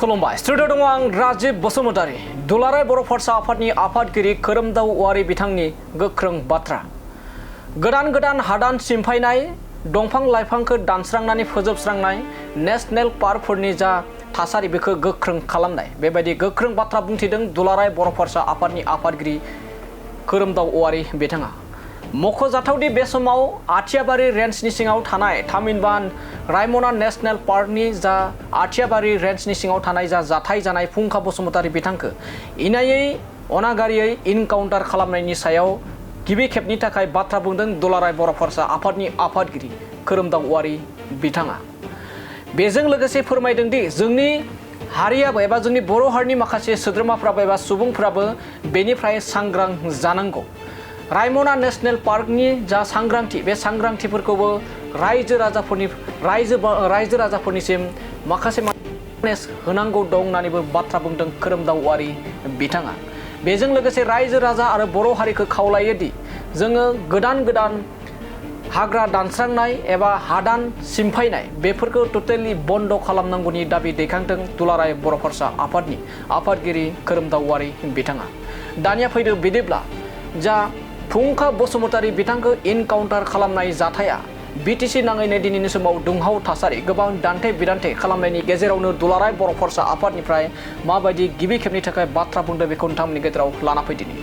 खुलुमबाय स्टुडिअ दङ आं राजिब बसुमतारी दुलाराय बर' फरायसा आफादनि आफादगिरि खोरोमदाव औवारी बिथांनि गोख्रों बाथ्रा गोदान हादान सिमफायनाय दंफां लाइफांखौ दानस्रांनानै फोजोबस्रांनाय नेशनेल पार्कफोरनि जा थासारि बेखौ गोख्रों खालामनाय बेबायदि गोख्रों बाथ्रा बुंथिदों दुलाराय बर' फरायसा आफादनि आफादगिरि खोरोमदाव औवारी बिथाङा मख'जाथावदि बे समाव आथियाबारि रेन्जनि सिङाव थानाय थामहिनबा रायमना नेशनेल पार्कनि जा आथियाबारि रेन्जनि सिङाव थानाय जा जाथाय जानाय फुंखा बसुमतारी बिथांखौ इनायै अनागारियै इनकाउन्टार खालामनायनि सायाव गिबि खेबनि थाखाय बाथ्रा बुंदों दुलाराय बर' फरायसा आफादनि आफादगिरि खोरोमदाव औवारी बिथाङा बेजों लोगोसे फोरमायदों दि जोंनि हारियाबो एबा जोंनि बर' हारिनि माखासे सोद्रोमाफ्राबो एबा सुबुंफ्राबो बेनिफ्राय सांग्रां जानांगौ रायमना नेशनेल पार्कनि जा सांग्रांथि बे सांग्रांथिफोरखौबो रायजो राजाफोरनिसिम माखासे होनांगौ दं होननानैबो बाथ्रा बुंदों खोरोमदाव औवारी बिथाङा बेजों लोगोसे रायजो राजा आरो बर' हारिखौ खावलायोदि जोङो गोदान हाग्रा दानस्रांनाय एबा हादान सिमफायनाय बेफोरखौ टटेलि बन्द खालामनांगौनि दाबि दैखांदों दुलाराय बर' फरायसा आफादनि आफादगिरि खोरोमदाव औवारी बिथाङा दानिया फैदो बिदिब्ला जा फुंखा बसुमतारी बिथांखौ इनकाउन्टार खालामनाय जाथाया बिटिसि नाङैनो दिनैनि समाव दुंहाव थासारि गोबां दान्थे बिदान्थे खालामनायनि गेजेरावनो दुलाराय बर' फरायसा आफादनिफ्राय माबायदि गिबि खेबनि थाखाय बाथ्रा बुंदों बेखौ नोंथांमोननि गेजेराव लाना फैदिनि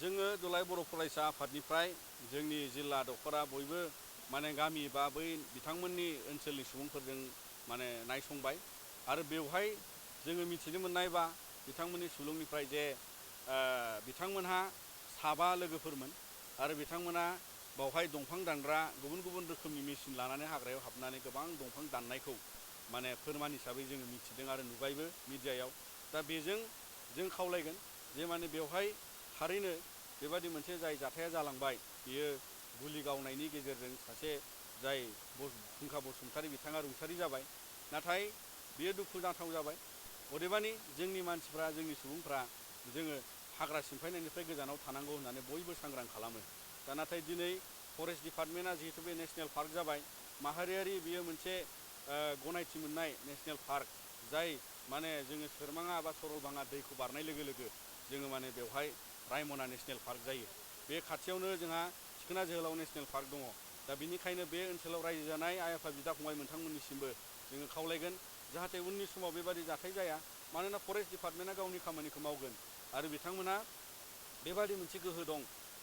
जोङो दुलाराय बर' फरायसा आफादनिफ्राय जोंनि जिल्ला दखरा बयबो माने गामि बा बै बिथांमोननि ओनसोलनि सुबुंफोरजों माने नायसंबाय आरो बेवहाय जोङो मिथिनो मोननाय बा बिथांमोननि सुलुंनिफ्राय जे बिथांमोनहा 7 लोगोफोरमोन आरो बिथांमोना बावहाय दंफां दानग्रा गुबुन रोखोमनि मेसिन लानानै हाग्रायाव हाबनानै गोबां दंफां दाननायखौ माने फोरमान हिसाबै जोङो मिथिदों आरो नुबायबो मिडियायाव दा बेजों जों खावलायगोन जे माने बेवहाय थारैनो बेबादि मोनसे जाय जाथाया जालांबाय बियो गुलि गावनायनि गेजेरजों सासे जाय फुंखा बसुमतारी बिथाङा रुंसारि जाबाय नाथाय बियो दुखुनांथाव जाबाय अदेबानि जोंनि मानसिफ्रा जोंनि सुबुंफ्रा जोङो हाग्रा सिमफायनायनिफ्राय गोजानाव थानांगौ होननानै बयबो सांग्रां खालामो दा नाथाय दिनै फरेस्ट डिपार्टमेन्टआ जिहेतु बे नेशनेल पार्क जाबाय माहारियारि बियो मोनसे गनायथि मोननाय नेशनेल पार्क जाय माने जोङो सोरमाङा बा सरलपारा दैखौ बारनाय लोगो लोगो जोङो माने बेवहाय रायमना नेशनेल पार्क जायो बे खाथियावनो जोंहा सिखोना जोहोलाव नेशनेल पार्क दङ दा बेनिखायनो बे ओनसोलाव रायजो जानाय आइ आफा बिदा फंबाय मोनथांमोननिसिमबो जोङो खावलायगोन जाहाथे उननि समाव बेबादि जाथाय जाया मानोना फरेस्ट डिपार्टमेन्टआ गावनि खामानिखौ मावगोन आरो बिथांमोना बेबादि मोनसे गोहो दं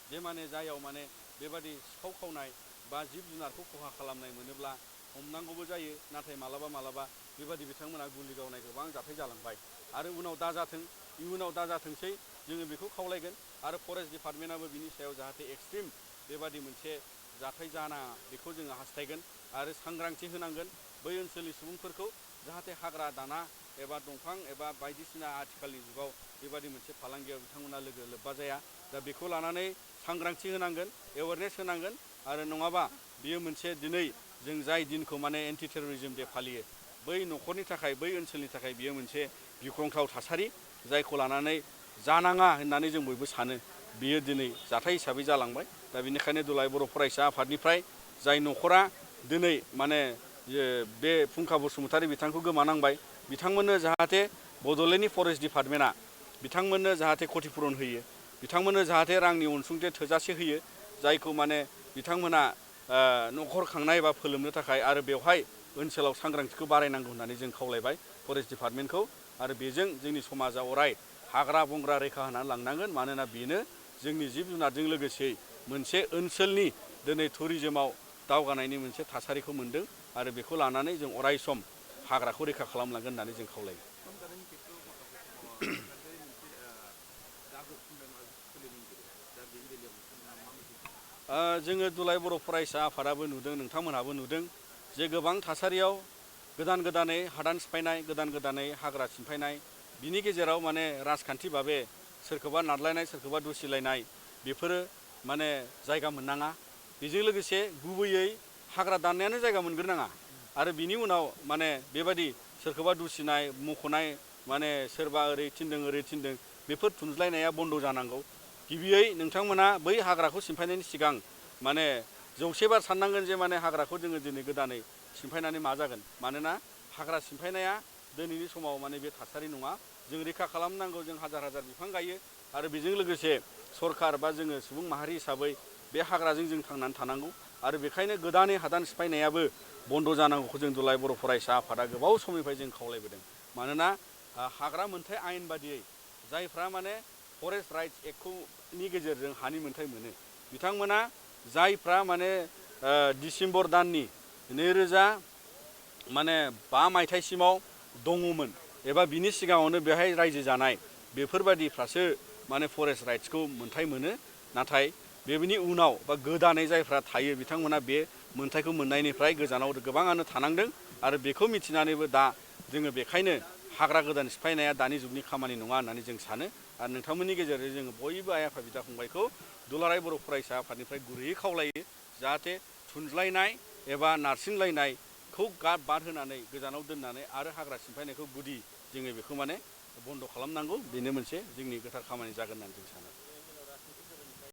जे माने जायाव माने बेबादि सिखाव खावनाय बा जिब जुनारखौ खहा खालामनाय मोनोब्ला हमनांगौबो जायो नाथाय मालाबा बेबादि बिथांमोना गुलि गावनाय गोबां जाथाय जालांबाय आरो उनाव दाजाथों इयुनाव दाजाथोंसै जोङो बेखौ खावलायगोन आरो फरेस्ट डिपार्टमेन्टआबो बिनि सायाव जाहाथे एक्सट्रिम बेबादि मोनसे जाथाय जानाङा बेखौ जोङो हास्थायगोन आरो सांग्रांथि होनांगोन बै ओनसोलनि सुबुंफोरखौ जाहाथे हाग्रा दाना एबा दंफां एबा बायदिसिना आथिखालनि जुगाव बेबादि मोनसे फालांगियाव बिथांमोना लोब्बा जाया दा बेखौ लानानै सांग्रांथि होनांगोन एवारनेस होनांगोन आरो नङाबा बियो मोनसे दिनै जों जाय दिनखौ माने एन्टि टेररिज्म डे फालियो बै न'खरनि थाखाय बै ओनसोलनि थाखाय बियो मोनसे गिख्रंथाव थासारि जायखौ लानानै जानाङा होननानै जों बयबो सानो बियो दिनै जाथाय हिसाबै जालांबाय दा बेनिखायनो दुलाराय बर' फरायसा आफादनिफ्राय जाय न'खरा दिनै माने बे फुंखा बसुमतारी बिथांखौ गोमानांबाय बिथांमोननो जाहाथे बड'लेण्डनि फरेस्ट डिपार्टमेन्टआ बिथांमोननो जाहाथे क्षतिपुरन होयो बिथांमोननो जाहाथे रांनि अनसुंथाइ थोजासे होयो जायखौ माने बिथांमोना न'खर खांनाय बा फोलोमनो थाखाय आरो बेवहाय ओनसोलाव सांग्रांथिखौ बारायनांगौ होननानै जों खावलायबाय फरेस्ट डिपार्टमेन्टखौ आरो बेजों जोंनि समाजा अराय हाग्रा बंग्रा रैखा होनानै लांनांगोन मानोना बेनो जोंनि जिब जुनारजों लोगोसे मोनसे ओनसोलनि दिनै टुरिजमाव दावगानायनि मोनसे थासारिखौ मोनदों आरो बेखौ लानानै जों अराय सम हाग्राखौ रैखा खालामलांगोन होननानै जों खावलायो जोङो दुलाराय बर' फरायसा आफादाबो नुदों नोंथांमोनहाबो नुदों जे गोबां थासारियाव गोदानै हादान सिफायनाय गोदानै हाग्रा सिमफायनाय बिनि गेजेराव माने राजखान्थि भाबे सोरखौबा नारलायनाय सोरखौबा दुसिलायनाय बेफोरो माने जायगा मोननाङा बेजों लोगोसे गुबैयै हाग्रा दाननायानो जायगा मोनग्रोनाङा आरो बिनि उनाव माने बेबादि सोरखौबा दुसिनाय मख'नाय माने सोरबा ओरै थिनदों बेफोर थुनज्लायनाया बन्द जानांगौ गिबियै नोंथांमोना बै हाग्राखौ सिमफायनायनि सिगां माने 100 बार साननांगोन जे माने हाग्राखौ जोङो दिनै गोदानै सिमफायनानै मा जागोन मानोना हाग्रा सिमफायनाया दिनैनि समाव माने बे थासारि नङा। जों रैखा खालामनांगौ, जों हाजार हाजार बिफां गायो आरो बेजों लोगोसे सरकार बा जोङो सुबुं माहारि हिसाबै बे हाग्राजों जों थांनानै थानांगौ आरो बेखायनो गोदानै हादान सिफायनायाबो बन्द' जानांगौखौ जों दुलाराय बर' फरायसा आफादा गोबाव समनिफ्राय जों खावलायबोदों। मानोना हाग्रा मोनथाय आयेन बादियै जायफ्रा माने फरेस्ट राइट्स एक्टनि गेजेरजों हानि मोनथाय मोनो बिथांमोना जायफ्रा माने डिसेम्बर दाननि 2005 मायथाइसिमाव दङमोन एबा बिनि सिगाङावनो बेहाय रायजो जानाय बेफोरबादिफ्रासो माने फरेस्ट राइट्सखौ मोनथाय मोनो। नाथाय बेनि उनाव बा गोदानै जायफ्रा थायो बिथांमोना बे मोनथायखौ मोननायनिफ्राय गोजानाव गोबाङानो थानांदों आरो बेखौ मिथिनानैबो दा जोङो बेखायनो हाग्रा गोदान सिफायनाया दानि जुगनि खामानि नङा होननानै जों सानो। आरो नोंथांमोननि गेजेरजों जोङो बयबो आइ आफा बिदा फंबायखौ दुलाराय बर' फरायसा आफादनिफ्राय गुरैयै खावलायो जाहाथे थुनज्लायनाय एबा नारसिनलायनायखौ बाद होनानै गोजानाव दोननानै आरो हाग्रा सिमफायनायखौ गुदि जोङो बेखौ माने बन्द' खालामनांगौ। बेनो मोनसे जोंनि गोथार खामानि जागोन होननानै जों सानो।